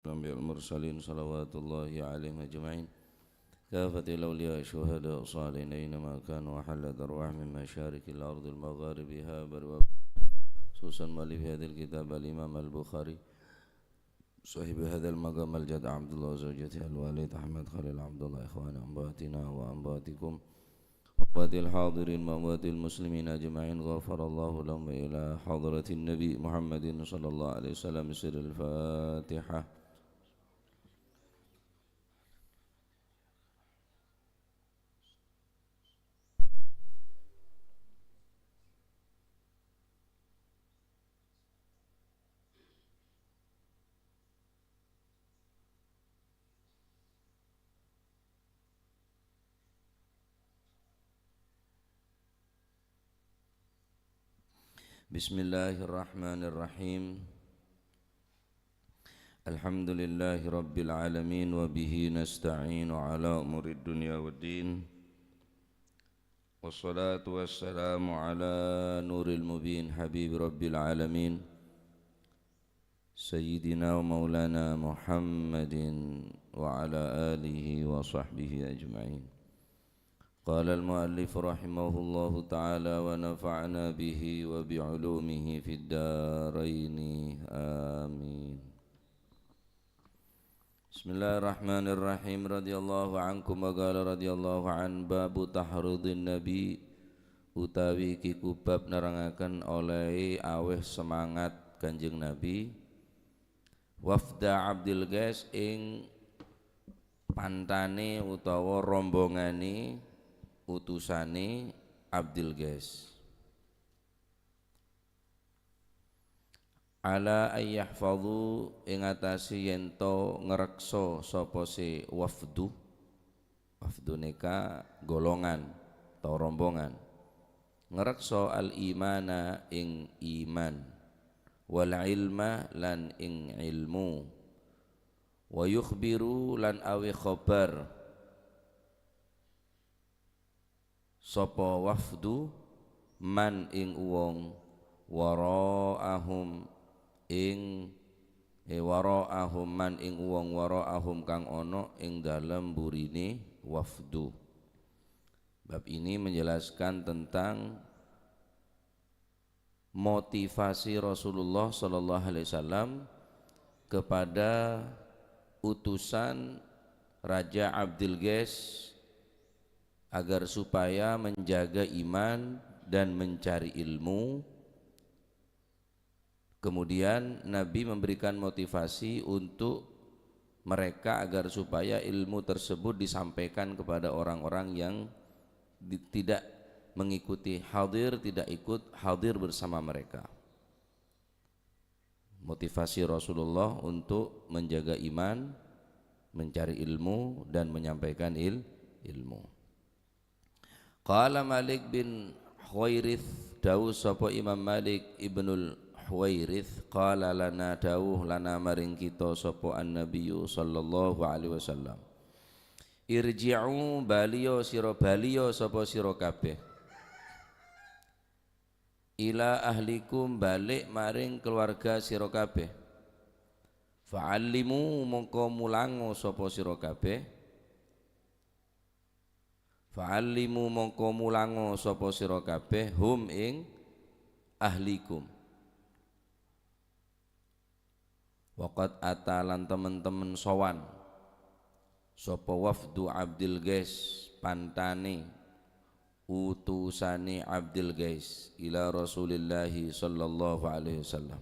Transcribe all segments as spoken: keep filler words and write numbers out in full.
الأنبياء والمرسلين صلوات الله عليهم أجمعين. كافة الأولياء الشهداء الصالحين أينما كانوا وحلت أرواحهم من مشارق الأرض المغاربها بروا، خصوصا مؤلف هذا الكتاب الإمام البخاري صاحب هذا المقام الجد عبد الله وزوجته الوالد أحمد خليل عبد الله إخوان أنباتنا وأنباتكم وأموات الحاضرين وأموات المسلمين أجمعين غفر الله لهم وإلى حضرة النبي محمد صلى الله عليه وسلم سر الفاتحة. بسم الله الرحمن الرحيم. الحمد لله رب العالمين، وبه نستعين على أمور الدنيا والدين. والصلاة والسلام على نور المبين حبيب رب العالمين سيدنا ومولانا محمد وعلى آله وصحبه أجمعين. قال المؤلف رحمه الله تعالى ونفعنا به وبعلومه في الدارين. آمين. Bismillahirrahmanirrahim. Radhiyallahu ankum wa qala radhiyallahu an, babu tahridhin nabi, utawi iki kubab nerangaken oleh aweh semangat Kanjeng Nabi, wafda Abdil Qais, ing pantane utawa rombongane utusane Abdil Qais. Ala ayyahfadhu, ing atase yen to ngrekso sapa se wafdu. Wafdu neka golongan atau rombongan. Ngrekso al-imana, ing iman, wal ilma, lan ing ilmu, wa yukhbiru, lan awe khobar. Sapa wafdu man ing uwong wara'ahum ing, eh, wara'ahum man ing uwong wara'ahum kang ana ing dalem burine wafdu. Bab ini menjelaskan tentang motivasi Rasulullah sallallahu alaihi wasallam kepada utusan Raja Abdul Qais agar supaya menjaga iman dan mencari ilmu. Kemudian Nabi memberikan motivasi untuk mereka agar supaya ilmu tersebut disampaikan kepada orang-orang yang di-, tidak mengikuti hadir, tidak ikut hadir bersama mereka. Motivasi Rasulullah untuk menjaga iman, mencari ilmu, dan menyampaikan il-, ilmu. Qala Malik bin Huwairits, dawuh sapa Imam Malik Ibnul Huwairits, qala lana, dawuh lana maring kita sapa An-Nabiyyu sallallahu alaihi wasallam, "Irji'u, baliya sira, baliya sapa sira kabeh, ila ahlikum, balik maring keluarga sira kabeh. Fa'allimu, mongko mulango sapa sira kabeh." Fa'allimu, mongko mulango sapa sira kabeh, hum, ing ahlikum. Waqad ata, lan temen-temen sowan sapa wafdu Abdil Qais, pantane, utusane Abdil Qais, ila Rasulillahi sallallahu alaihi wasallam.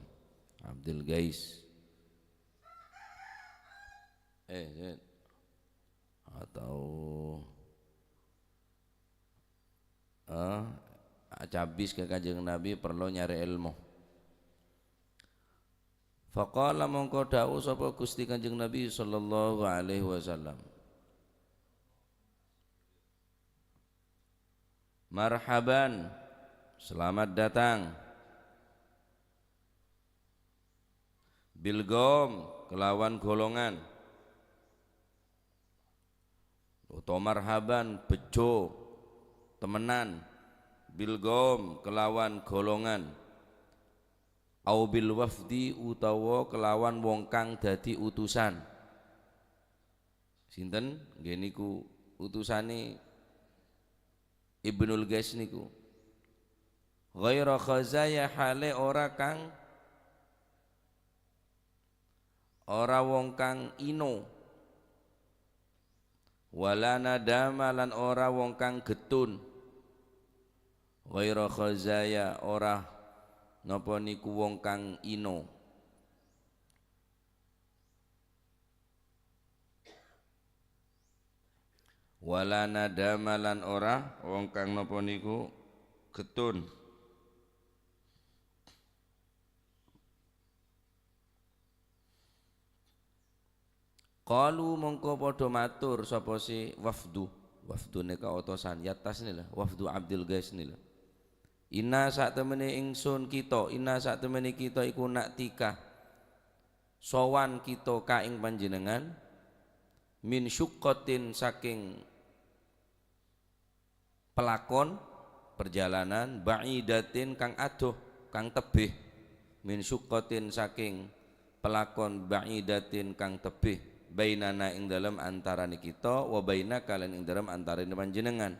Abdil Qais. Eh, Zaid. Atau, eh, acabis ka Kanjeng Nabi perlu nyare ilmu. Faqala, mongko dawuh sapa Gusti Kanjeng Nabi sallallahu alaihi wasallam, "Marhaban, selamat datang. Bil qaum, kelawan golongan." Utawa marhaban, bejo, temenan. Bil qaum, kelawan golongan. Au bil wafdi, utawa kelawan wong kang dadi utusan. Sinten? Nggih niku utusane Ibnul Qais niku. Ghaira khazaya, hale ora kang, ora wong kang ino. Wala nadama, lan ora wong kang getun. Ghaira khazaya, ora napa niku wong kang ino. Wala nadama, lan ora wong kang napa niku getun. Qalu, mongko padha matur sapa si wafdu. Wafdu neka otosan, yattas nila, wafdu Abdul Qais nila. Inna satemene ingsun kita, inna satemene kita iku na'tika, sowan kita ka ing panjenengan, min syuqqatin, saking pelakon perjalanan, ba'idatin, kang adoh, kang tebih, min syuqqatin, saking pelakon, ba'idatin, kang tebih, bainana, ing dalem antarane kita, wa bainaka, lan ing dalem antarane panjenengan.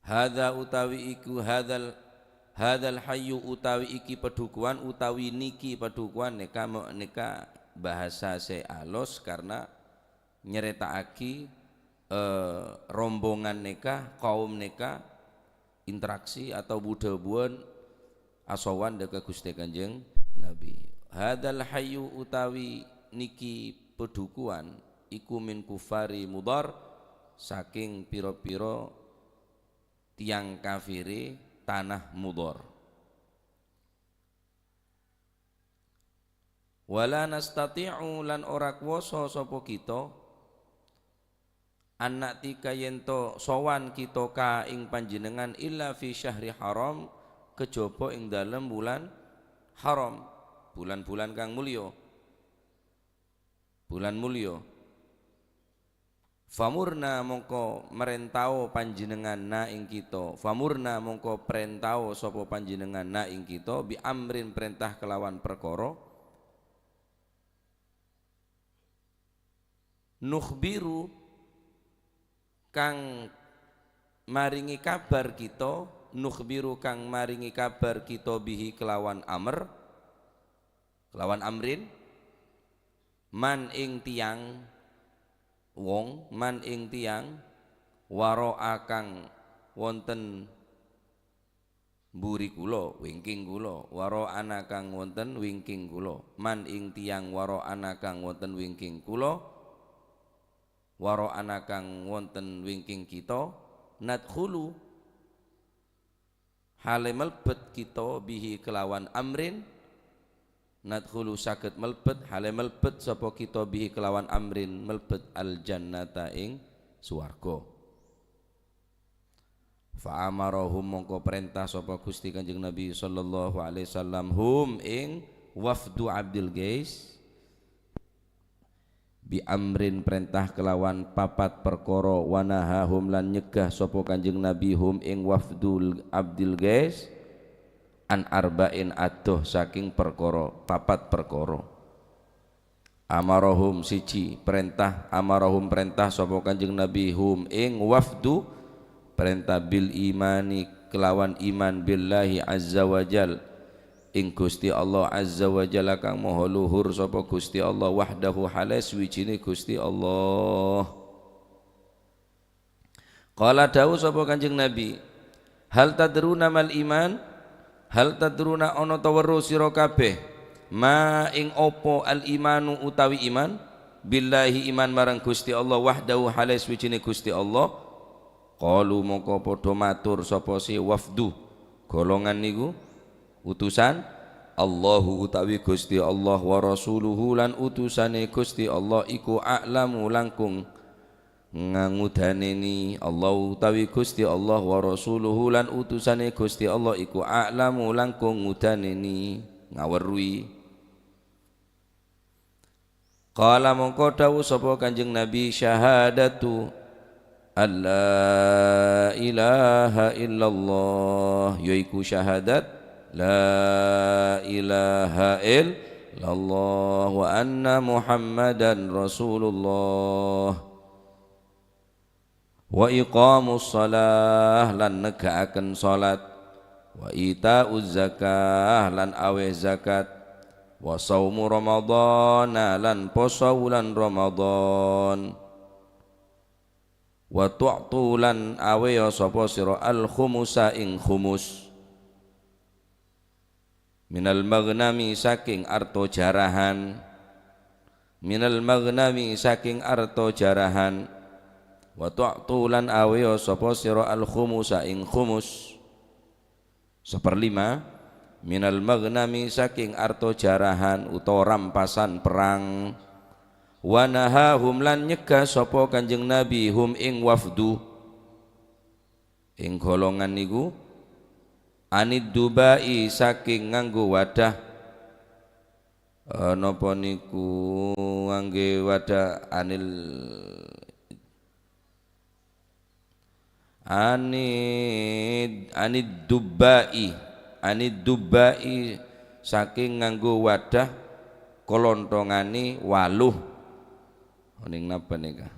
Hadza utawi iku, hadzal, hadzal hayyu utawi iki padhukuwan, utawi niki padhukuwan, neka mo-, neka bahasa se alus karena nyereta'agi, eh, rombongan neka, kaum neka, interaksi atau bu-dhabuwan asowan dha ka Guste Kanjeng Nabi. Hadzal hayyu utawi niki padhukuwan iku min kufari Mudhar, saking pira-pira tiyang kafire tanah Mudhar. Wala nastati'u, lan ora kuwasa sapa kita, an na'tika, yen to sowan kita ka ing panjenengan, illa fi syahri haram, kejaba ing dalem wulan haram, bulan-bulan kang mulya, bulan mulya. Famurna mongko mrentao panjenengan na ing kita. Famurna mongko prentao sapa panjenengan na ing kita, bi amrin, perintah kelawan perkara. Nukhbiru, kang maringi kabar kita, nukhbiru, kang maringi kabar kita, bihi, kelawan amr, kelawan amrin, man, ing tiyang, wong, man, ing tiyang, waro'a, kang wonten mburi kula, wingking kula, waro'ana, kang wonten wingking kula, man, ing tiyang, waro'ana, kang wonten wingking kula, waro'ana, kang wonten wingking kita, nadkhulu, hale melbet kita, bihi, kelawan amrin, nadkhulu, saged melbet, hale melbet sapa kita, bihi, kelawan amrin, melbet al-jannata, ing swarga. Fa amarahum, mongko perintah sapa Gusti Kanjeng Nabi sallallahu alaihi wasallam, hum, ing wafdu Abdul Qais, bi amrin, perintah kelawan papat perkara, wa nahahum, lan nyegah sapa Kanjeng Nabi hum ing wafdul Abdil Qais, an arba'in, adoh saking perkara, papat perkara. Amarahum, siji, perintah, amarahum, perintah sapa Kanjeng Nabi hum ing wafdu, perintah bil imani, kelawan iman, billahi azza wa jal, ing Gusti Allah azza wa jalla kang maha luhur sapa Gusti Allah, wahdahu, hale suwijine Gusti Allah. Qala, dawuh sapa Kanjeng Nabi, "Hal tadruna mal iman? Hal tadruna, ana ta weruh sira kabeh, ma, ing apa, al imanu, utawi iman? Billahi, iman marang Gusti Allah, wahdahu, hale suwijine Gusti Allah." Qalu, mongko padha matur sapa si wafdu, golongan niku, utusan, "Allahu, utawi Gusti Allah, wa rasuluhu, lan utusane Gusti Allah iku a'lamu, langkung ngangudaneni." Allah utawi Gusti Allah, wa rasuluhu, lan utusane Gusti Allah iku a'lamu, langkung ngudaneni, ngawerrui. Qala, mongko dawuh sapa Kanjeng Nabi, "Syahadatu, Alla ilaha illallah, yaiku syahadat la ilaha illallah wa anna Muhammadan Rasulullah. Wa iqamus shalah, lan nega'aken shalat. Wa ita'uz zakah, lan aweh zakat. Wa shaumu Ramadhana, lan poso wulan Ramadhan. Wa tu'tu, lan aweyo sapa sira al-khumusa ing khumus. Minal maghnami, saking arta jarahan. Minal maghnami, saking arta jarahan. Wa tu'tu, lan aweyo sapa sira al-khumusa ing khumus. Saperlima, minal maghnami, saking arta jarahan utawa rampasan perang. Wa nahahum, lan nyegah sapa Kanjeng Nabi hum ing wafdu, ing golongan niku, anid dubai, saking nganggo wadah, eh, napa niku, ngangge wadah anil Anid, anid dubbai, anid dubbai, saking nganggo wadah kolontongane waluh. Oning napa neka?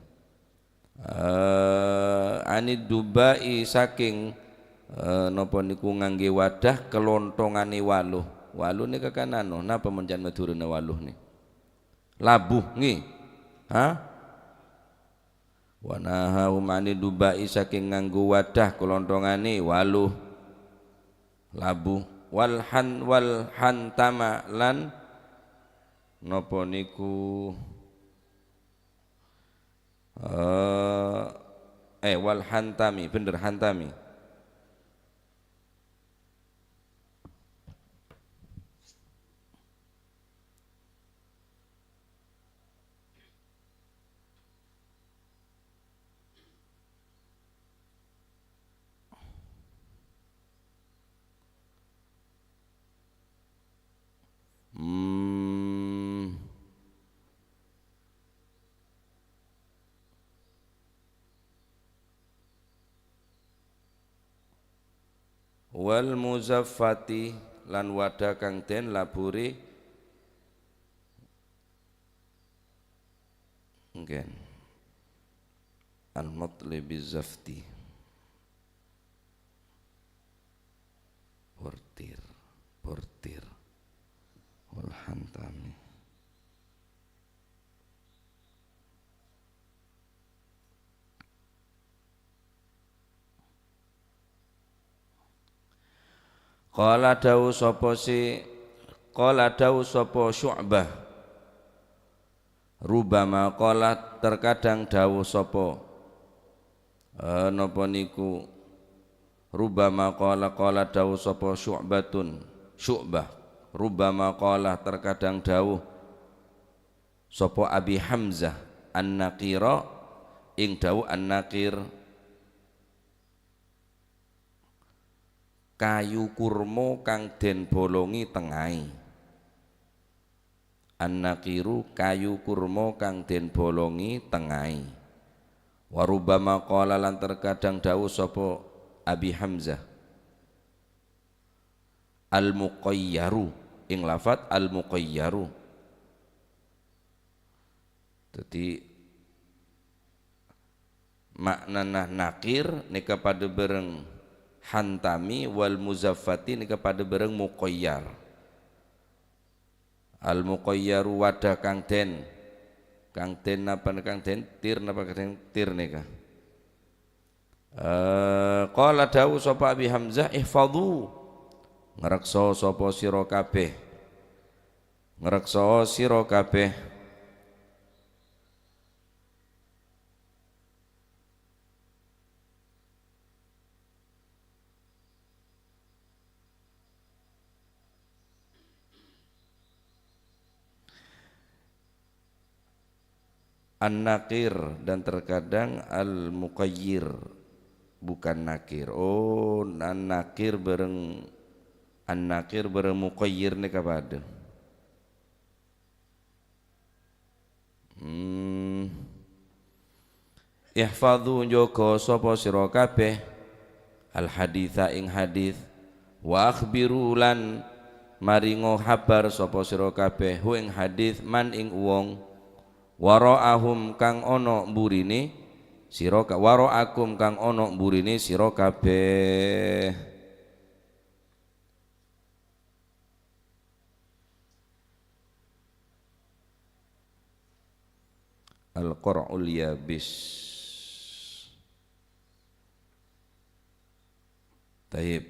Eh, anid dubbai saking, eh, napa niku ngangge wadah kolontongane waluh. Waluh neka kan anu, napa mon can Madurana waluh ni? Labuh, nggih. Ha? Wa nahahum anid dubai, saking nganggo wadah kolontongane waluh, labuh, wal han-, wal hantama, lan napa niku, eh, eh, wal hantami, bener, hantami. Hmm. Wal muzaffati, lan wadah kang den laburi. Nggih. Al-Mathlibi Zafti. Bordir, bordir. Wal Hantami. Qala dawuh sapa si, qala dawuh sapa Syu'bah. Rubama qala, terkadang dawuh sapa, eh, napa niku, rubama qala, qala dawuh sapa Syu'batun, Syu'bah. Rubama qala, terkadang dawuh sapa Abi Hamzah An-Naqira, ing dawuh An-Naqir. Kayu kurma kang den bolongi tengahe. An-Naqiru, kayu kurma kang den bolongi tengahe. Wa rubbama qala, lan terkadang dawuh sapa Abi Hamzah, Al-Muqayyaru, ing lafat Al-Muqayyaru. Dadi, ma'nana naqir nèka padâ bâreng hantami, wal muzaffati nèka padâ bâreng muqayyar. Al-muqayyaru wadah kang den. Kang den napa kang den? Tir napa kang den? Tir nèka. Eh, qala dawuh sapa Abi Hamzah, "Ihfadhu." Ngreksa sapa sira kabeh. Ngreksa sira kabeh. An-Nakir dan terkadang Al-Muqayyir, bukan Nakir. Oh, An-Nakir bareng, An-Nakir bareng Muqayyir nèka padâ. Hmm. "Ihfadhu, jâgâ sapa sira kabeh, al-haditsa, ing hadits, wa akhbiru, lan maringo habhâr sapa sira kabeh, hu, ing hadits, man, ing wong, wara'ahum, kang ana mburiné sira ka-, wara'akum, kang ana mburiné sira kabeh." Al-Qur'ul Yabis. Tayyib.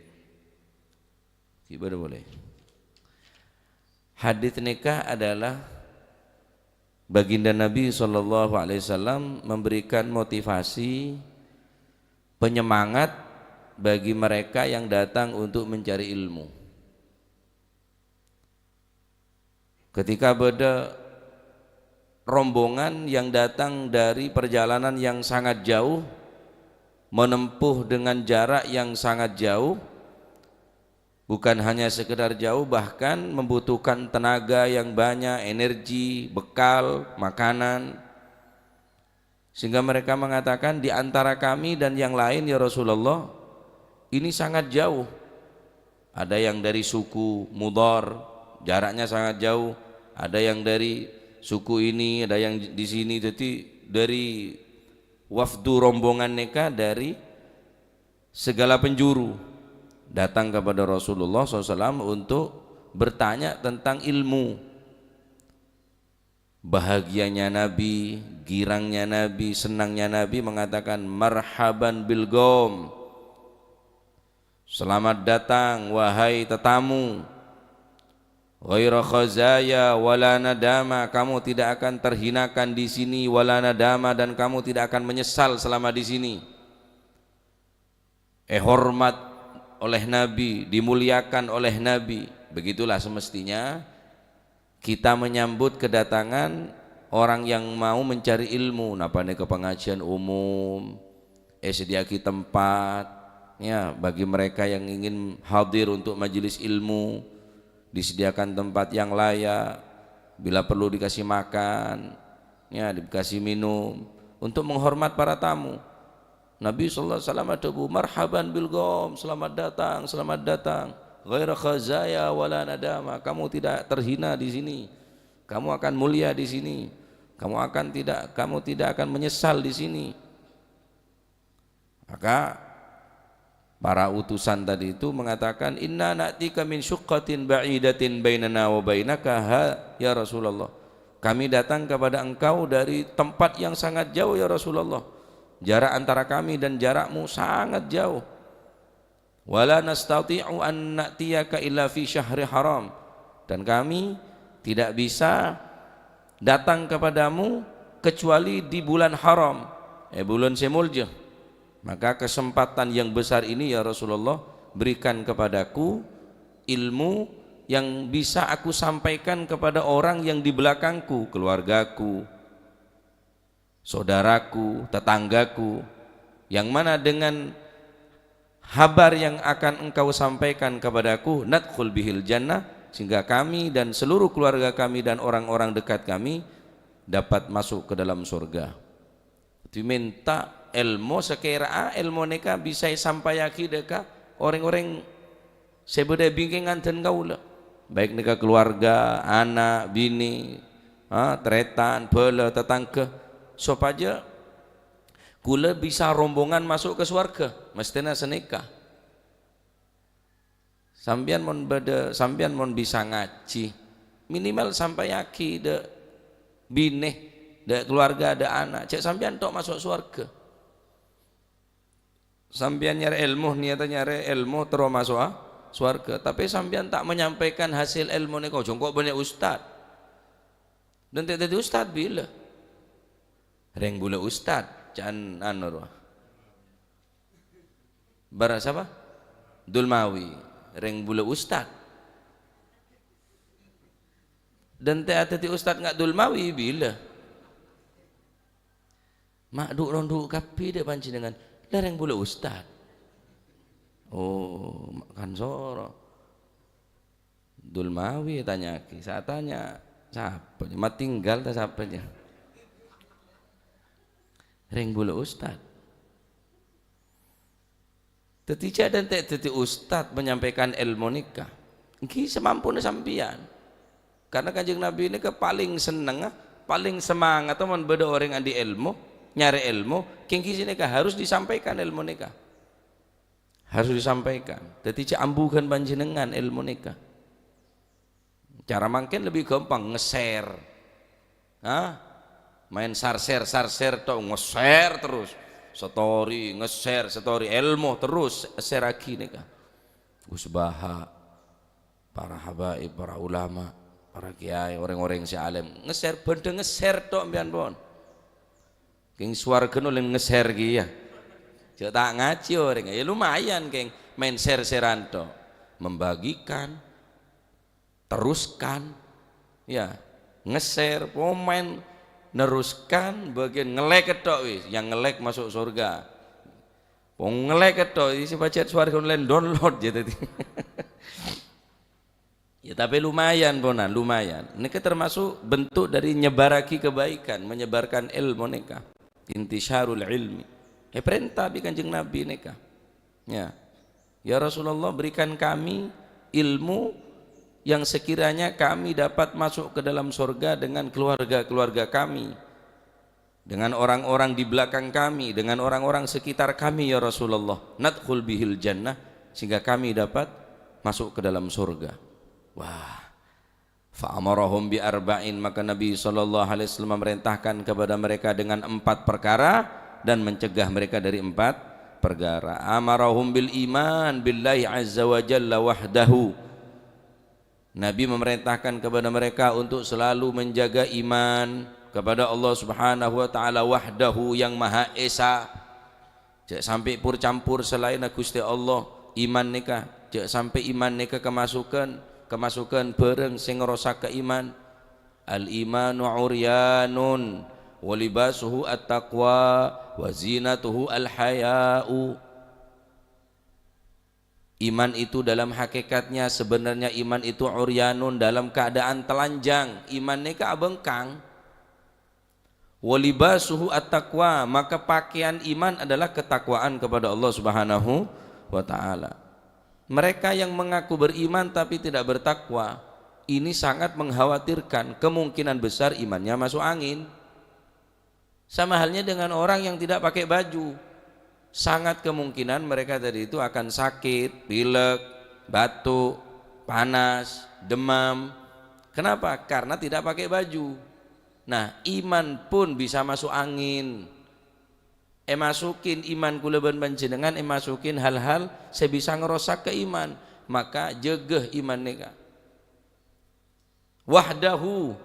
Ghi' bâdâ polè. Hadits nèka adalah Baginda Nabi sallallahu alaihi wasallam memberikan motivasi, penyemangat bagi mereka yang datang untuk mencari ilmu. Ketika bâdâ rombongan yang datang dari perjalanan yang sangat jauh, menempuh dengan jarak yang sangat jauh, bukan hanya sekedar jauh, bahkan membutuhkan tenaga yang banyak, energi, bekal, makanan. Sehingga mereka mengatakan, "Di antara kami dan yang lain, ya Rasulullah, ini sangat jauh. Ada yang dari suku Mudhar, jaraknya sangat jauh. Ada yang dari suku ini, ada yang di sini." Jadi, dari wafdu rombongan nèka dari segala penjuru datang kepada Rasulullah sallallahu alaihi wasallam untuk bertanya tentang ilmu. Bahagianya Nabi, girangnya Nabi, senangnya Nabi mengatakan, "Marhaban bil qaum." "Selamat datang, wahai tetamu. Ghaira khazaya wala nadama, kamu tidak akan terhinakan di sini, wala nadama, dan kamu tidak akan menyesal selama di sini." Ehormat oleh Nabi, dimuliakan oleh Nabi. Begitulah semestinya kita menyambut kedatangan orang yang mau mencari ilmu. Napa nèka pengajian umum, eh, sediaaghi tempat, ya, bagi mereka yang ingin hadir untuk majelis ilmu, disediakan tempat yang layak, bila perlu dikasih makan, ya, dikasih minum, untuk menghormat para tamu. Nabi sallallahu alaihi wasallam adhâbu, "Marhaban bil qaum, selamat datang, selamat datang. Ghaira khazaya wala nadama, kamu tidak terhina di sini. Kamu akan mulia di sini. Kamu akan tidak, kamu tidak akan menyesal di sini." Maka para utusan tadi itu mengatakan, "Inna na'tika min syuqqatin ba'idatin bainana wa bainaka ha, ya Rasulullah. Kami datang kepada engkau dari tempat yang sangat jauh, ya Rasulullah. Jarak antara kami dan jarakmu sangat jauh. Wala nastati'u an na'tiyaka illa fi syahri haram. Dan kami tidak bisa datang kepadamu kecuali di bulan haram, eh, bulan sè molja. Maka kesempatan yang besar ini, ya Rasulullah, berikan kepadaku ilmu yang bisa aku sampaikan kepada orang yang di belakangku, keluargaku, saudaraku, tetanggaku, yang mana dengan habar yang akan engkau sampaikan kepadaku, nadkhul bihil jannah, sehingga kami dan seluruh keluarga kami dan orang-orang dekat kami dapat masuk ke dalam surga." Dimènta èlmo, sakèra'a èlmo nèka bisa èsampayaghi dâ' ka orèng-orèng sè bâdâ è bingkèngan dân kaulâ, baik nèka keluarga, ana', binè, ha, tarètan, bhâlâ, tatangghâ, sopajâ kaulâ bisa rombongan maso' ka sowarghâ, mesthèna sanèka. Sampèyan mon bâdâ, sampèyan mon bisa ngajhi, minimal sampayaghi dâ' binè, dâ' keluarga, dâ' ana', jhâ' sampèyan tho' maso' sowarghâ. Sampèyan nyarè èlmo, niyata nyarè èlmo terro maso'a sowarghâ, tapè sampèyan ta' menyampaikan hasil èlmo nèko, jhâ' engko' bânnè ustad. Dântè' dhâddhi ustad bilâ? Rèng bulâ ustad, ca'na anu rowa. Bara sapa? Dulmawi, rèng bulâ ustad. Dântè' dhâddhi ustad nga' Dulmawi bilâ? Ma' dhu'-rondhu' kabbhi dâ' panjhennengngan, la rèng bulâ ustad. Oh, ma' kan soro. Dulmawi ètanya'aghi, sè atanya sapa? Ma' tinggal ta' sapa, ya? Rèng bulâ ustad. Dhâddhi jhâ' dântè' dhâddhi ustad menyampaikan èlmo nèka. Èngghi samampuna sampèyan. Karena Kanjeng Nabi nèka palèng sennengnga, palèng samangatta mon bâdâ orèng andi' èlmo, nyarè èlmo, kèng ghi' sanèka harus disampaikan èlmo nèka. Harus disampaikan. Dhâddhi jhâ' ambughân panjhennengngan èlmo nèka. Cara mangkèn lebbi ghâmpang, nge-share. Hah? Maèn sarser, sarser tok, nge-share terus. Story, nge-share, story, èlmo terus, share-aghi nèka. Gus Baha, para habaib, para ulama, para kiai, orèng-orèng sè alèm. Nge-share, bhândhâ nge-share tok, sampèyan pon. Kèng sowarghâna olè nge-share kèya. Jhâ' ta' ngajhi orèng. Ya lumayan, kèng. Maèn share-sharean tok. Membagikan. Teruskan, ya, nge-share, komen, neruskan, bagian nge-like tok wis, yang nge-like masuk surga. Wong nge-like tok, isi pajhât sowarga online download ya tadi. Ya, tapi lumayan, ponan, lumayan. Nèka termasuk bentuk dari nyebaragi kebaikan, menyebarkan ilmu nèka. Intisyarul ilmi. Eh, perintah bi Kanjeng Nabi nèka. Ya. Ya Rasulullah, berikan kami ilmu yang sekiranya kami dapat masuk ke dalam surga dengan keluarga-keluarga kami, dengan orang-orang di belakang kami, dengan orang-orang sekitar kami, ya Rasulullah. Nadkhul bihil jannah, sehingga kami dapat masuk ke dalam surga. Wah, fa'amarahum bi arba'in, maka Nabi sallallahu alaihi wasallam memerintahkan kepada mereka dengan empat perkara dan mencegah mereka dari empat perkara. Amarahum bil iman billahi azza wa jalla wahdahu. Nabi memerintahkan kepada mereka untuk selalu menjaga iman kepada Allah Subhanahu wa Ta'ala wahdahu yang Maha Esa. Jhâ' sampè' pur-campur salaènna Ghustè Allah, iman nèka. Jhâ' sampè' iman nèka kemasukan, kemasukan bhârâng sè ngarosakè iman. Al-imanu uryanun, wa libasuhu at-taqwa, wa zinatuhu al-haya'u. Iman itu dalam hakikatnya, sebenarnya iman itu uryanun, dalam keadaan telanjang. Iman nèka abhângkang. Wa libasuhu at-taqwa, maka pakaian iman adalah ketakwaan kepada Allah Subhanahu wa Ta'ala. Mereka yang mengaku beriman tapi tidak bertakwa, ini sangat mengkhawatirkan, kemungkinan besar imannya masuk angin. Sama halnya dengan orang yang tidak pakai baju, sangat kemungkinan mereka tadi itu akan sakit, pilek, batuk, panas, demam. Kenapa? Karena tidak pakai baju. Nah, iman pun bisa masuk angin. Èmasukin iman kaulâ bân panjhennengngan, èmasukin hal-hal sè bisa ngarosakè iman. Maka jâgâ iman nèka. Wahdahu,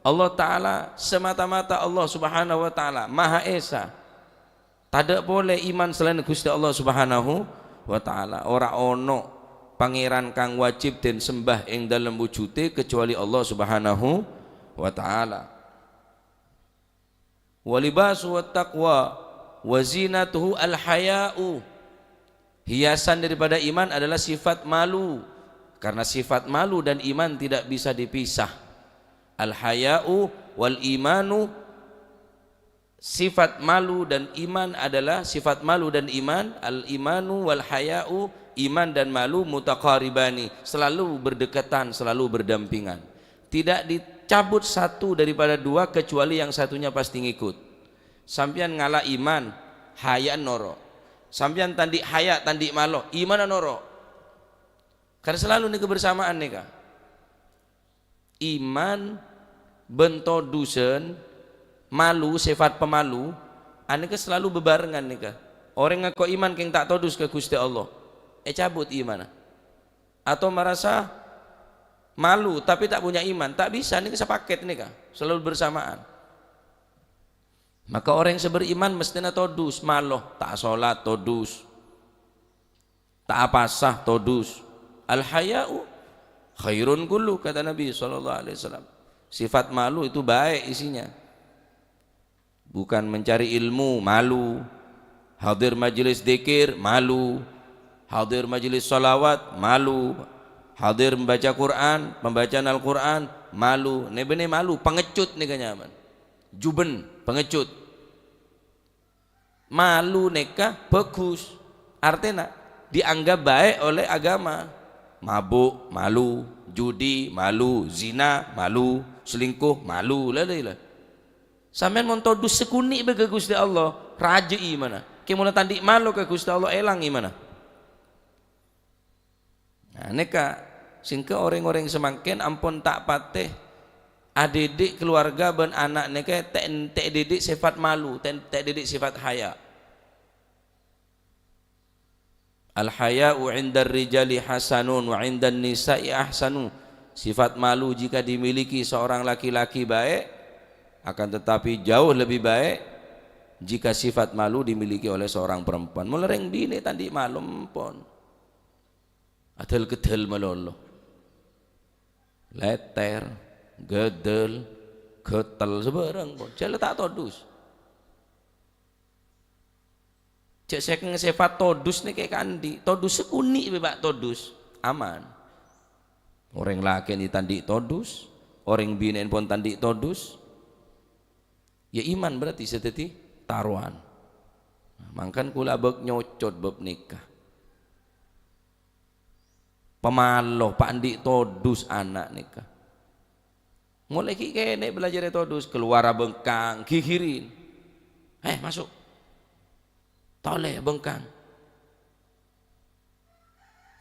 Allah Ta'ala, semata-mata Allah Subhanahu wa Ta'ala, Maha Esa. Tadâ' polè iman salaèn Ghustè Allah Subhanahu wa Ta'ala. Ora ono Pangèran kang wajib den sembah ing dalem wujudè kecuali Allah Subhanahu wa Ta'ala. Wa libasu wat taqwa, wa zinatuhu al haya'u. Hiasan daripada iman adalah sifat malu. Karena sifat malu dan iman tidak bisa dipisah. Al haya'u wal imanu. Sifat malu dan iman adalah, sifat malu dan iman, al-imanu wal haya'u, iman dan malu mutaqaribani, selalu berdekatan, selalu berdampingan. Tidak dicabut satu daripada dua kecuali yang satunya pasti ngikut. Sampeyan ngala' iman, haya' noro'. Sampeyan tandi' haya', tandi' malo, iman noro'. Karena selalu nèka bersamaan nèka. Iman bân todusan, malu, sifat pemalu, anèka selalu bebarengan nèka. Orèng ngako iman kèng ta' todus ka Ghustè Allah, ècabut imanna. Atau merasa malu tapi tak punya iman, tak bisa, nèka sapaket nèka, selalu bersamaan. Maka orèng sè beriman mesthèna todus, malo, ta' solat todus. Ta' apasa todus. Al-haya'u khairun kullu, kata Nabi sallallahu alaihi wasallam. Sifat malu itu baik isinya. Bukan mencari ilmu, malu. Hadir majelis dzikir, malu. Hadir majelis shalawat, malu. Hadir membaca Quran, pembacaan Al-Quran, malu. Nè bânnè malu, pangecut nèka nyaman. Juben, pangecut. Malu nèka bhâghus. Artèna, dianggap baik oleh agama. Mabuk, malu. Judi, malu. Zina, malu. Selingkuh, malu. Lha, lha, lha. Sampèyan mon todus sakonè' bhâi ka Ghustè Allah, rajâ imanna. Kè mon ta' andi' malu ka Ghustè Allah, èlang imanna. Nah, nèka, sèngghâ orèng-orèng samangkèn ampon ta' patè adidik kaluwarga bân ana' nèka ta', ta' èdidik sèfat malu, ta', ta' èdidik sèfat haya. "Al-haya'u 'indar rijali hasanun wa 'indan nisa'i ahsanu." Sifat malu jika dimiliki seorang laki-laki baik, akan tetapi jauh lebih baik jika sifat malu dimiliki oleh seorang perempuan. Mula rèng binè' ta' andi' malu empon. Adhâl-keddhâl malolo. Lètèr, ghâdâl, ghâtel, sabârâng pon. Jhâ' la ta' todus. Jhâ' sèkèng sèfat todus nèka èkaandi'. Todus sakonè' bhâi, Pak, todus. Aman. Orèng lakèna ta' andi' todus, orèng binè'na pon ta' andi' todus. Ya iman berarti sè dhâddhi tarowan. Mangkana kaulâ abâk nyocot bab nèka. Pamalo, pa' andi' todus ana' nèka. Molaè ghi' kènè' belajarè todus, kalowar abângkang, ghighiri. "Eh, masuk." Tolè abângkang.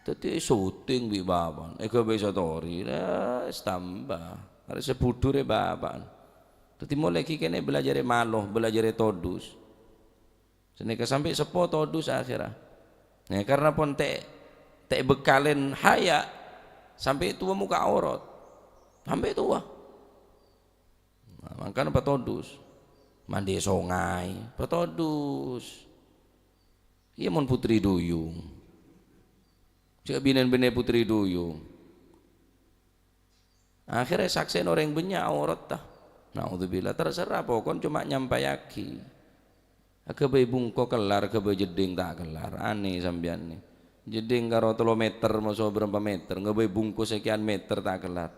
Dhâddhi syuting bi' bapa'na, èghâbây story, wis tamba. Arè sè budhurè bapa'na. Dhâddhi molaè ghi' kènè' belajarè malo, belajarè todus. Sanèka sampè' seppo todus akhèrra. Nah, karna pon ta', ta' èbhâkalè haya, sampè' towa mokka' aurat. Sampè' towa. Nah, mangkana patodus. Mandhi songay, patodus. Iyâ, mon putri duyung. Jhâ' binèn-binè putri duyung. Akhèrra saksèna orèng bânnya' aurat, ta. Naudzubillah, terserah, pokon coma nyampayaghi. Aghâbây bungko kellar, aghâbây jeddhing ta' kellar. Anè sampèyan nè. Jeddhing karo tello meter, moso bârâmpa meter, aghâbây bungko sakèyan meter ta' kellar.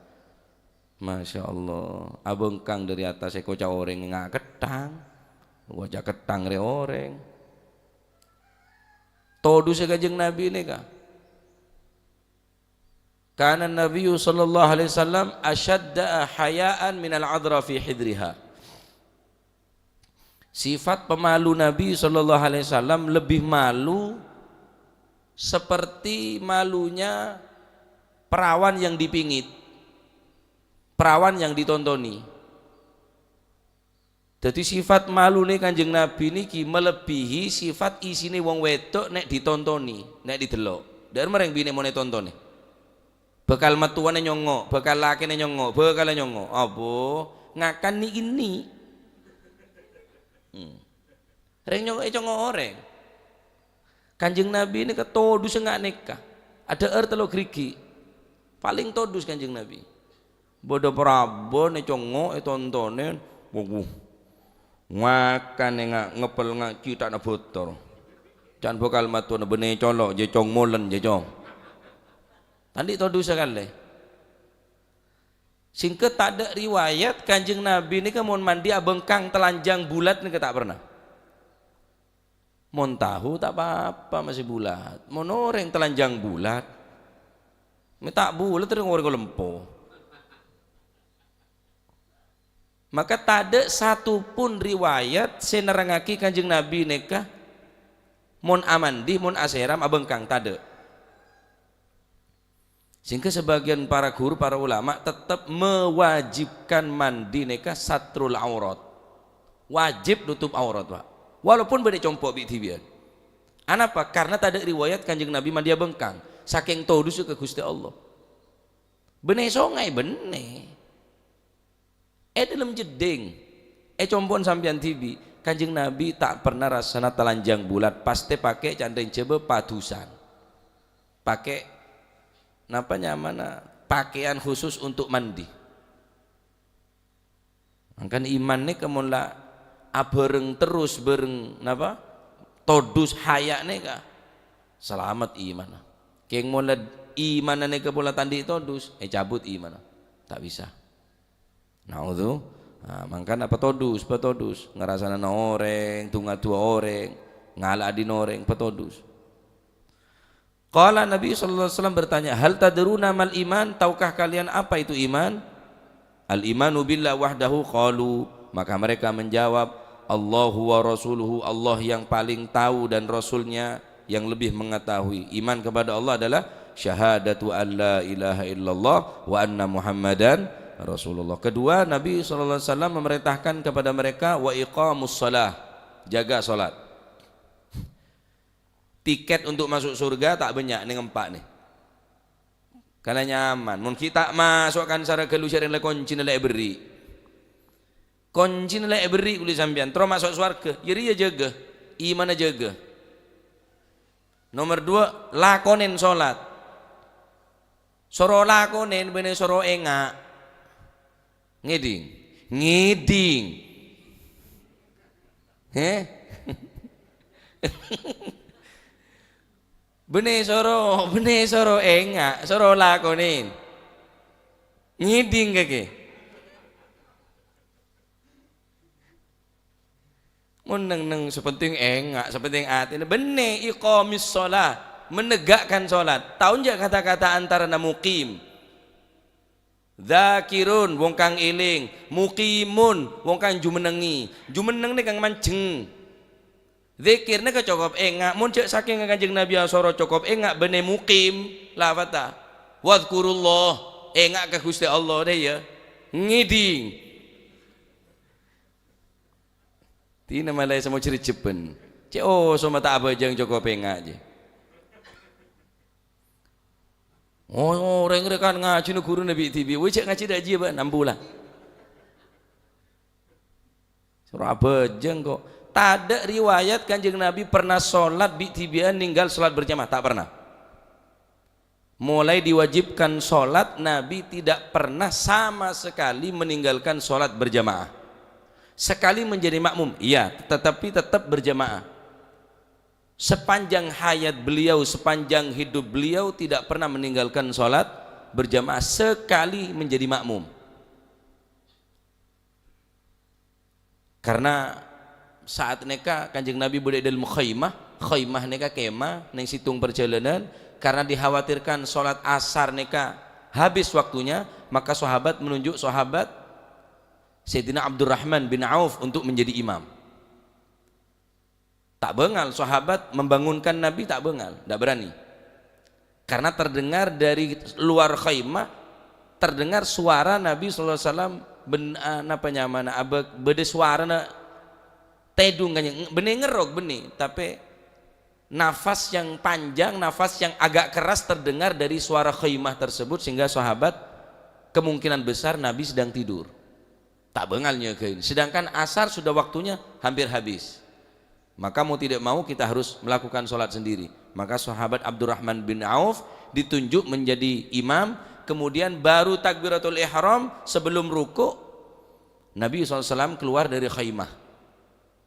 Masya Allah, abângkang dâri attas èkoca' orèng nga' ketthang. Èkoca' ketthang rè orèng. Todusè Kanjeng Nabi nèka. Kana Nabiyyu sallallahu alaihi wasallam asyadda haya'an minal adhra fi hidriha. Sifat pemalu Nabi sallallahu alaihi wasallam lebih malu seperti malunya perawan yang dipingit, perawan yang ditontoni. Dhâddhi, sifat maluna Kanjeng Nabi nèka malebbihi sifat isina wong wèdok nèk ditontonè, nèk didello'. Dhâ'âr marèng binè' mon ètontonè. Bhâkal mattowana nyongngo', bhâkal lakèna nyongngo', bhâkal nyongngo'. Apa? Ngakan ni'-kènè'. Hmm. Rèng nyongngo' ècongngo' orèng. Kanjeng Nabi nèka todusè nga' nèka. Adhâ'âr tello' ghârighi'. Palèng todus Kanjeng Nabi. Bâdâ parabân ècongngo', ètontonè, wuh, wuh. Ngakanè nga', ngepel nga' citha'na bhâtor. Can bhâkal mattowana bânnè colo', jè cong, molen, jè cong. Ta' andi' todus sakalè. Sèngghâ tadâ' riwayat Kanjeng Nabi nèka mon mandhi abhângkang telanjang bulat nèka ta' pernah. Mon tahu ta' pa-apa masih bulat. Mon orèng telanjang bulat, mè' ta' bulat orèng, orèng lempo. Maka tadâ' satupun riwayat sè nerrangngaghi Kanjeng Nabi nèka mon amandhi, mon asèram abhângkang, tadâ'. Sehingga sebagian para guru, para ulama tetap mewajibkan mandi nèka satrul aurat. Wajib nutup aurat, Pak. Walaupun bâdâ compo' bi'-dhibi'ân. Anapa? Karena tadâ' riwayat Kanjeng Nabi mandi abhângkang. Sakèng todusâ ka Ghustè Allah. Bânnè songay, bânnè. È dhâlem jeddhing, è compo'na sampèyan dhibi', Kanjeng Nabi ta' pernah rassana telanjang bulat, pastè pakè' can rèng Jhâbâ padusan. Pakè', napa nyamana, pakaian khusus untuk mandi. Mangkana iman nèka mon la abhâreng terros bhâreng, napa, todus haya' nèka, salamet imanna. Kèng mon la imanna nèka pola ta' andi' todus, ècabut imanna. Ta' bisa. Naudzu-, Nah, mangkana patodus, patodus. Ngarasanana orèng, du-ngaduwâ orèng, ngala' adina orèng, patodus. Qala, Nabi sallallahu alaihi wasallam bertanya, "Hal tadruna mal iman? Tahukah kalian apa itu iman?" "Al imanu billah wahdahu." Qalu, maka mereka menjawab, "Allahu wa rasuluhu," Allah yang paling tahu dan Rasulnya yang lebih mengetahui. Iman kepada Allah adalah syahadatu an la ilaha illallah wa anna Muhammadan Rasulullah. Kedua, Nabi sallallahu alaihi wasallam memerintahkan kepada mereka, "Wa iqamus shalah," jaga salat. Tiket untuk masuk surga ta' bânnya', neng empa' nè. Kana nyaman. Mon ghi' ta' maso' kan sara ghâllu sè rèng la koncèna la èberri'. Koncèna la èberri' kulâ sampèyan. Terro maso' sowarghâ. Yâ rèya jâgâ. Imanna jâgâ. Nomer dua, lakonèn salat. Soro lakonèn bânnè soro enga'. Ngèdhing. Ngèdhing. He? Bânnè soro, bânnè soro enga', soro lakonèn. Ngèdhing kakè. Mon neng-neng, sè pentèng enga', sè pentèng atèna. Bânnè, iqamis shalah, menegakkan salat. Tao enjâ' kata-kata antarana muqim. Dzakirun, wong kang èling. Muqimun, wong kang jumennengngè. Jumenneng nèka kang manjheng. Dzikir nèka cokop enga'. Mon jâ' sakènga Kanjeng Nabi asoro cokop enga', bânnè muqim. La fata. Wadzkurullah. Enga' ka Ghustè Allah, dâ' iyâ. Ngèdhing. Dina malaè samo jhârjhâbbhân. Cè' oso ma' ta' abhâjâng cokop enga', jiyâ. Oh, orèng rè kan ngajhina ghuruna bi'-dhibi'. Wè, jhâ' ngajhi dâ' jiyâ, bâ', nambu la. Soro abhâjâng, kok. Tadâ' riwayat Kanjeng Nabi pernah sholat bi'-dhibi'ân ninggal sholat berjamaah. Ta' pernah. Mulai diwajibkan sholat, Nabi tidak pernah sama sekali meninggalkan sholat berjamaah. Sekali menjadi makmum, iya, tetapi tetap berjamaah. Sepanjang hayat beliau, sepanjang hidup beliau, tidak pernah meninggalkan sholat berjamaah, sekali menjadi makmum. Karena saat nèka Kanjeng Nabi bâdâ è dâlem khaimah, khaimah nèka kemah neng sèttong parjhâlânan, karena dikhawatirkan sholat asar nèka habis waktunya, maka sahabat menunjuk sahabat Sayyidina Abdurrahman bin Auf untuk menjadi imam. Ta' bângal, sahabat membangunkan Nabi ta' bângal, ndak berani. Karena terdengar dari luar khaimah, terdengar suara Nabi sallallahu alaihi wasallam, ben-, a, napa nyamana, abâ-, bâdâ suarana tèdung, kan, bânnè ngerrok, bânnè, tapè nafas yang panjang, nafas yang agak keras terdengar dari suara khaimah tersebut, sehingga sahabat kemungkinan besar Nabi sedang tidur. Ta' bângal nyagain. Sedangkan asar sudah waktunya hampir habis. Maka mau tidak mau kita harus melakukan sholat sendiri. Maka sahabat Abdurrahman bin Auf ditunjuk menjadi imam, kemudian baru takbiratul ihram sebelum ruku', Nabi sallallahu alaihi wasallam keluar dari khaimah.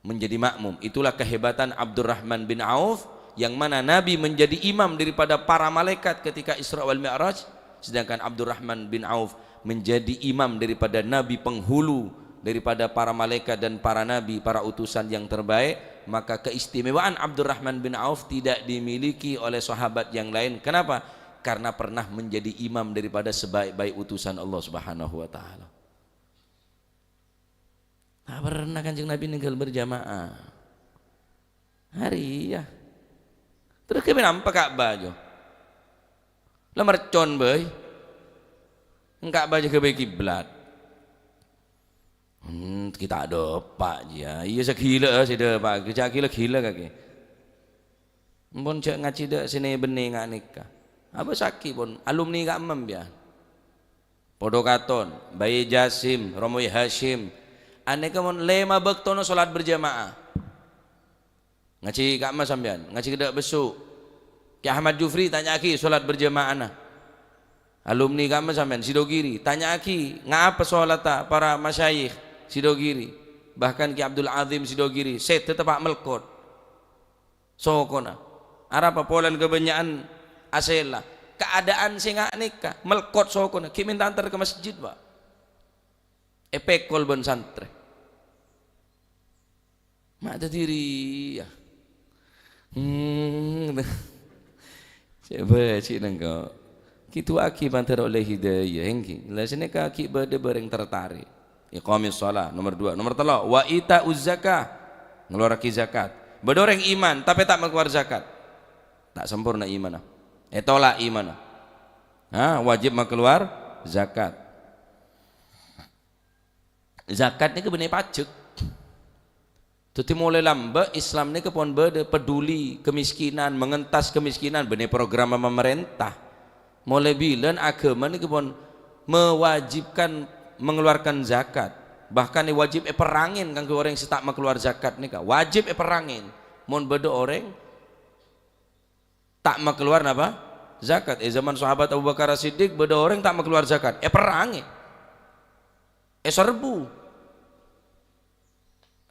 Menjadi makmum. Itulah kehebatan Abdurrahman bin Auf, yang mana Nabi menjadi imam daripada para malaikat ketika Isra wal Mi'raj, sedangkan Abdurrahman bin Auf menjadi imam daripada Nabi, penghulu daripada para malaikat dan para nabi, para utusan yang terbaik. Maka keistimewaan Abdurrahman bin Auf tidak dimiliki oleh sahabat yang lain. Kenapa? Karena pernah menjadi imam daripada sebaik-baik utusan Allah Subhanahu wa Ta'ala. Ta' pernah Kanjeng Nabi ninggal berjamaah. Arèya. Terros ghâbây nampa Ka'bah, jâ. La mercon bhâi. Ka'bah jâ ghâbây kiblat. Hmm, kita dâpa', jâ. Iyâ, saghilâ, sè dâpa'. Jâ' ghilâ-ghilâ kakè. Ampon jâ' ngajhi dâ' sè nè-bânnè nga' nèka. Abâ' sakè', pon. Alumni ka'emma, ya. Padâ katon, Baye Jasim, Romoy Hasyim. Anèka mon lèma bâktona sholat berjamaah. Ngajhi ka'emma sampèyan, ngajhi dâ' bessuk. Kè Ahmad Jufri, tanya'aghi sholat berjamaahna. Alumni ka'emma sampèyan, Sidogiri, tanya'aghi, ngapa sholatta para masyayikh Sidogiri. Bahkan Kè Abdul Azim Sidogiri, sèdhâ teppa' melkot. Sokona. Arapa polana kabânnya'an asèla. Kaadaan sè nga' nèka, melkot sokona, ghi' mènta antar ka masjid, Pak. Èpèkol bân santrè. Ma' dhâddhi rèya. Hmm, gitu. Cè' bâji' nèng ko'. Kèdhuwâghi pantar ollè hidayah, èngghi. La sanèka ghi' bâdâ bârâng tertarik. Iqamis shalah, nomor dua. Nomor tello', wa ita'uz zakah. Ngeluarraghi zakat. Bâdâ orèng iman, tapè ta' makalowar zakat. Ta' samporna imanna. Ètolak imanna. Ha, wajib makalowar zakat. Zakat nèka bânnè pajek. Dhâddhi molaè lambâ' Islam nèka pon bâdâ peduli kemiskinan, mengentas kemiskinan, bânnè programma pamarènta. Molaè bilân aghâma nèka pon mewajibkan mengeluarkan zakat. Bahkan wajib èperrangèn kaangghuy orèng sè ta' makalowar zakat nèka. Wajib èperrangèn. Mon bâdâ orèng ta' makalowar napa? Zakat. È zaman Sahabat Abu Bakar As-Siddiq bâdâ orèng ta' makalowar zakat, èperrangè. Èserbu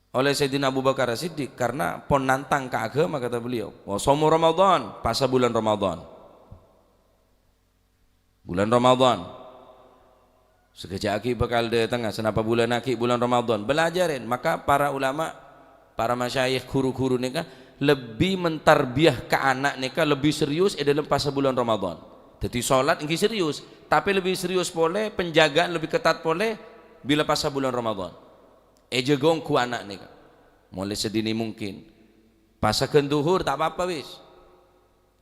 oleh Sayyidina Abu Bakar As-Siddiq karena pon nantang ka aghâma, kata beliau. "Wa shaumu Ramadan, pasa bulân Ramadan." Bulân Ramadan. Sakejjhâ' aghi' bhâkal dâtengnga, sanapa bulânna aghi' bulân Ramadan. Bâlâjârèn, maka para ulama, para masyayikh, ghuru-ghuru nèka lebbi mentarbiyah ka ana' nèka lebbi serius è dâlem pasa bulân Ramadan. Dhâddhi, sholat èngghi serius, tapè lebbi serius polè, penjagaan lebbi ketat polè bilâ pasa bulân Ramadan. Èjâgâ ongghu ana' nèka. Molaè sadini mungkin. Pas saghân dhuhur, ta' pa-apa, wis.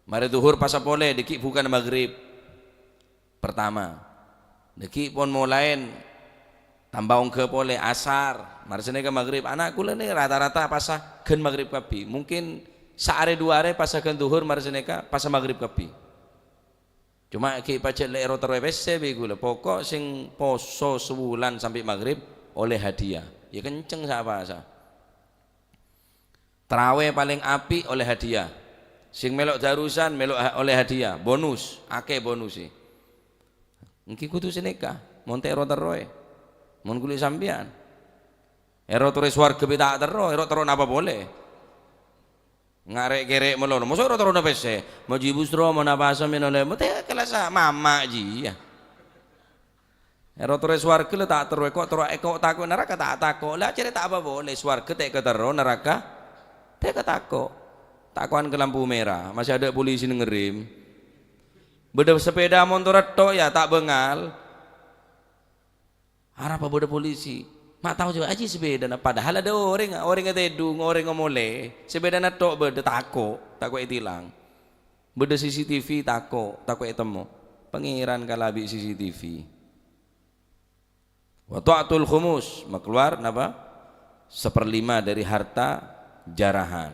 Marè dhuhur pasa polè, dâgghi' bukana maghrib. Pertama, dâgghi' pon molaèn tamba ongghâ polè, asar, marè sanèka maghrib. Ana' kaulâ nè rata-rata pasa ghân maghrib kabbhi. Mungkin saarè duwâ arè pasa ghân dhuhur, marè sanèka pasa maghrib kabbhi. Coma ghi' pajhât lè' èro-terroè pèssè bi' kaulâ. Pokok sè poso sabulân sampè' maghrib ollè hadiah. Iyâ kenceng sa-pasa. Trawèh palèng api' ollè hadiah. Sè mèlo darusan mèlo ha-, ollè hadiah. Bonus, akè bonus è. Èngghi kodhu sanèka, mon ta' èro-terroè. Mon kaulâ sampèyan. Èro-terroè sowarghâ bi' ta' terro, èro-terro napa polè? Ngarè'-kèrè' malolo. Mosok èro-terrona pèssè? Moji busro, mon apa samèyan ollè, mate kelasa mama' jiyâ. Èro-terroè sowarghâ la ta' terro, èko'-terro, èko' tako' naraka ta' tako'. La jârèya ta' apa polè, sowarghâ ta' èkaterro, naraka ta' èkatako'. Tako'an ka lampu mèra, masih ada polisi ngerem. Bâdâ sepeda motor tok ya, ta' bângal. Arapa bâdâ polisi? Ma' tao jâ' ajiyâ sepedana, padahal ada orèng, orèngnga tèdung, orèngnga molè, sepedana tok bâdâ, tako', tako' ètilang. Bâdâ C C T V, tako', tako' ètemmo. Pangèran kala bi' C C T V. Wa tu'tul khumus, makalowar napa? Saperlima dari harta jarahan.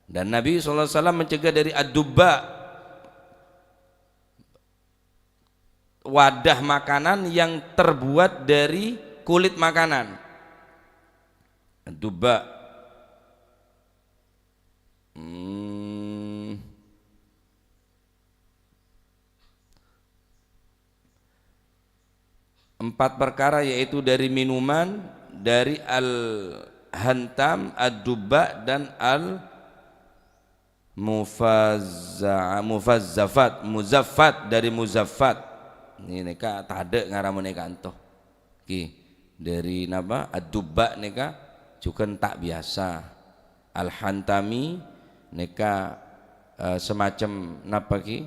Dan Nabi sallallahu alaihi wasallam mencegah dari ad-dubba, wadah makanan yang terbuat dari kulit makanan. Ad-dubba. Hmm. Empat perkara, yaitu dari minuman, dari al-hantam, ad-dubba, dan al-mufazza-, mufazzafat, muzaffat, dari muzaffat. Nèka tadâ' ngaramana kanto. Ki, dari napa? Ad-dubba nèka jhughân ta' biyasa. Al-hantami nèka, eh, semacam napa ki?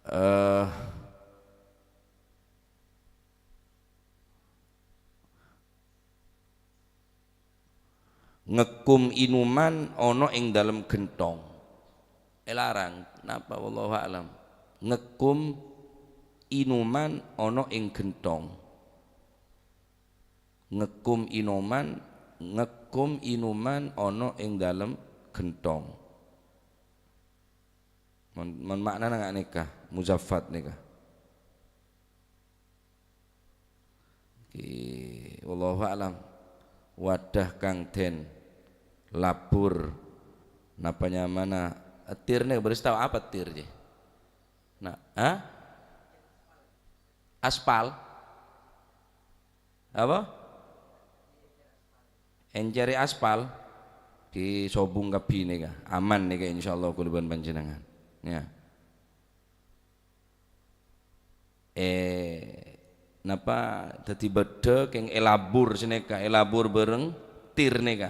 Eh, ngèkkom inuman ana ing dalem ghentong. Èlarang. Napa? Wallahu a'lam. Ngèkkom inuman ana ing ghentong. Ngèkkom inuman, ngèkkom inuman ana ing dalem ghentong. Mon, mon ma'nana nga' nèka, muzaffat nèka. Ki, wallahu a'lam. Wadah kang den labur, napa nyamana? Etir nèka, bâris tao apa etir, jè? Nah, ha? Aspal? Apa? Èncèrè aspal? Disobung kabbhi nèka. Aman nèka, insyaallah, kaulâ bân panjhennengngan. Ya. Eh, Napa dhâddhi bâddhâ kèng èlabur sanèka, èlabur bhâreng tir nèka.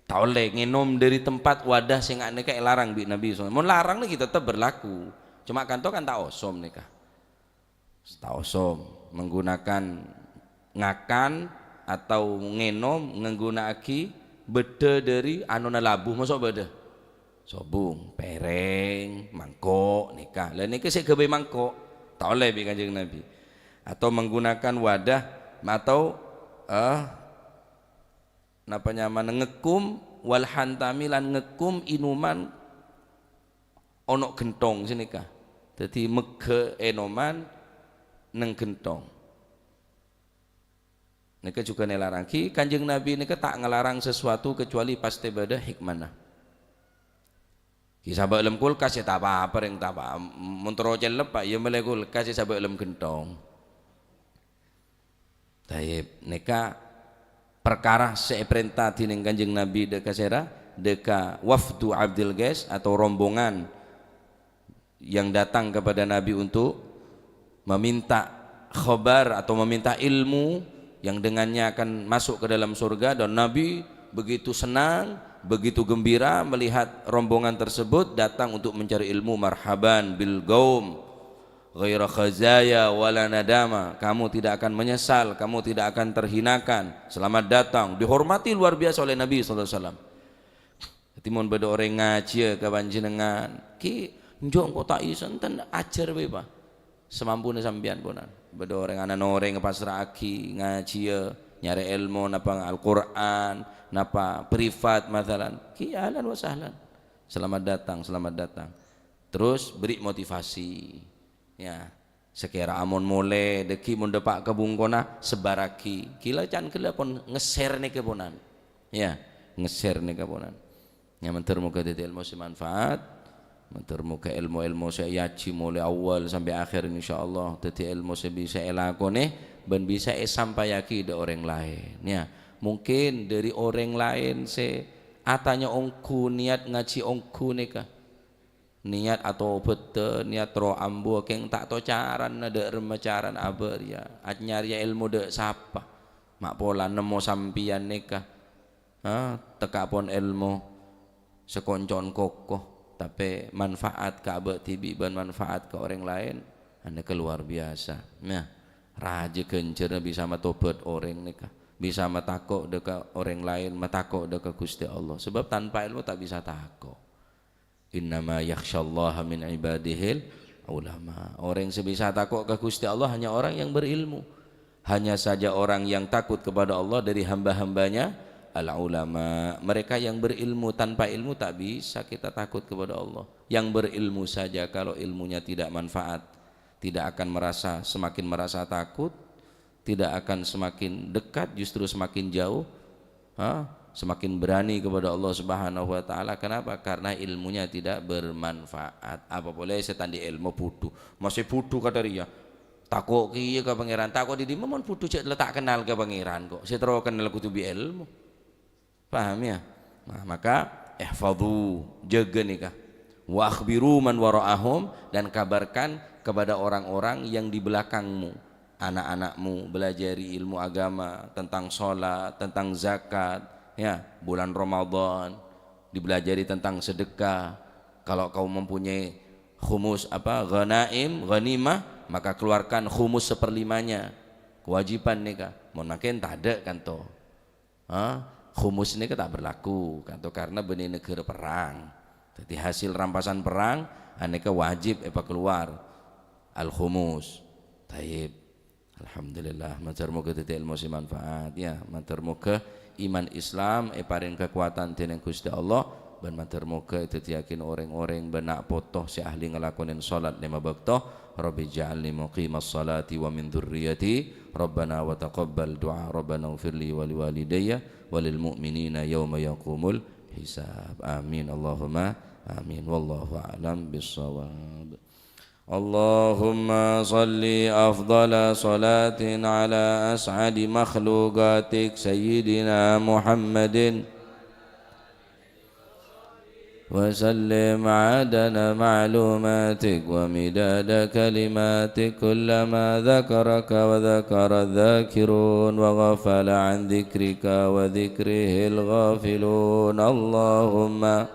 Ta' ollè ngènom dâri tempat wadah sè nga' nèka èlarang bi' Nabi sallallahu alaihi wasallam. Mon larang nèka tetep berlaku. Cuma kanto kan ta' osom nèka. Ta' osom, menggunakan ngakan atau ngènom ngangguna'aghi bâddhâ dâri anona labu, moso' bâddhâ? Sobung, pèrèng, mangko' nèka. Lah nèka sè ghâbây mangko', ta' ollè bi' Kanjeng Nabi. Atau menggunakan wadah atau, eh, napa nyamana, ngèkkum wal hantami lan ngèkkum ènoman ana' ghentong sanèka. Dhâddhi mèghâ ènoman neng ghentong. Nèka jhughân èlarang. Ghi Kanjeng Nabi nèka ta' ngalarang sesuatu kecuali pastè bâdâ hikmana. Ghi sabâ' lem kulkas ya ta' pa-apa, rèng ta' pa-, mon terro cellep, Pak, ya mellè kulkas ya sabâ' lem ghentong. Tayyib, nèka parkara sè èparènta dhinèng Kanjeng Nabi dâ' ka sèra, dâ' ka wafdu Abdul Qais atau rombongan yang datang kepada Nabi untuk meminta khobar atau meminta ilmu yang dengannya akan masuk ke dalam surga, dan Nabi begitu senang, begitu gembira melihat rombongan tersebut datang untuk mencari ilmu. "Marhaban bil qaum ghaira khazaya wala nadama." Kamu tidak akan menyesal, kamu tidak akan terhinakan. Selamat datang, dihormati luar biasa oleh Nabi sallallahu alaihi wasallam. Dhâddhi, mon bâdâ orèng ngajhiyâ ka panjhennengngan, ghi, "Enjâ', engko' ta' bisa," enten, ajhâr bhâi, Pa'. Samampuna sampèyan, ponan. Bâdâ orèng ana' orèng èpassra'aghi, ngajhiyâ, nyarè èlmo, napa Al-Qur'an, napa privat, masalan. Ghi, ahlan wa sahlan. Selamat datang, selamat datang. Terus beri motivasi. Ya. Sakèra amon molè, dâggi' mon dâpa' ka bungkona, sebbhârraghi. Ghilâ can ghellâ' pon nge-share nèka ponan. Ya, nge-share nèka ponan. Ya, mandhâr moghâ dhâddhi èlmo sè manfaat. Mandhâr moghâ èlmo-èlmo sè èajhi molaè awwal sampè' akhèr, insyaallah, dhâddhi èlmo sè bisa èlakonè bân bisa èsampayyaghi dâ' orèng laèn. Ya, mungkin dâri orèng laèn sè atanya ongghu, niyat ngajhi ongghu nèka. Niyat atobhâddhâ, niyat terro ambu, kèng ta' to carana, dâ' remma carana abâ' rèya. Anyarèya èlmo dâ' sapa? Ma' pola nemmo sampèyan nèka. Ha, tekka' pon èlmo sakonco'an koko, tapè manfaat ka abâ' dhibi' bân manfaat ka orèng laèn, anèka luar biasa. Nah, rajâ ghânjhârânna bisa matobhât orèng nèka, bisa matako' dâ' ka orèng laèn, matako' dâ' ka Ghustè Allah. Sebab tanpa èlmo ta' bisa tako'. "Innama yakhsyallaha min ibadihil ulama." Orèng sè bisa tako' ka Ghustè Allah hanya orang yang berilmu. Hanya saja orang yang takut kepada Allah dari hamba-hambanya al-ulama. Mereka yang berilmu, tanpa ilmu tak bisa kita takut kepada Allah. Yang berilmu saja, kalau ilmunya tidak manfaat, tidak akan merasa, semakin merasa takut, tidak akan semakin dekat, justru semakin jauh, ha? Semakin berani kepada Allah Subhanahu wa Ta'ala. Kenapa? Karena ilmunya tidak bermanfaat. Apa polè sè ta' andi' èlmo budhu. Masih budhu kadhâ' rèya. Tako' kèya ka Pangèran. Tako' dhi-, dhimma mon budhu cè' la ta' kennal ka Pangèran kok. Sè terro kennal kodhu bi' èlmo. Paham ya? Nah, maka ihfadhu, jaga nèka. Wa akhbiru man wara'ahum, dan kabarkan kepada orang-orang yang di belakangmu. Anak-anakmu belajari ilmu agama, tentang sholat, tentang zakat, ya, bulan Ramadan, dibelajari tentang sedekah. Kalau kau mempunyai khumus, apa, ghanaim, ghanimah, maka keluarkan khumus seperlimanya. Kewajiban nèka. Mon mangkèn tadâ' kanto. Ha? Khumus nèka ta' berlaku, kanto karena bânnè naghârâ perrang. Dhâddhi hasil rampasan perrang, anèka wajib èpakalowar al-khumus. Tayyib. Alhamdulillah, mandhâr moghâ dhâddhi èlmo sè manfaat, ya. Mandhâr moghâ iman Islam èparèng kakowadhân dènèng Ghustè Allah, bân mandhâr moghâ èdhâddhiyâghin orèng-orèng bân na' poto sè ahli ngalakonè sholat lèma bâkto. Rabbi ja'alni muqimas sholati wa min dzurriyyati. Rabbana wa taqabbal du'a. Rabbana ighfirli wa liwalidayya wa lil mu'minina yauma yaqumul hisab. Amin. Allahumma amin. Wallahu a'lam bissawab. Allahumma shalli afdhala shalatin ala as'adi makhluqatik Sayyidina Muhammadin. وسلم عدد معلوماتك ومداد كلماتك، كلما ذكرك وذكر الذاكرون وغفل عن ذكرك وذكره الغافلون. اللهم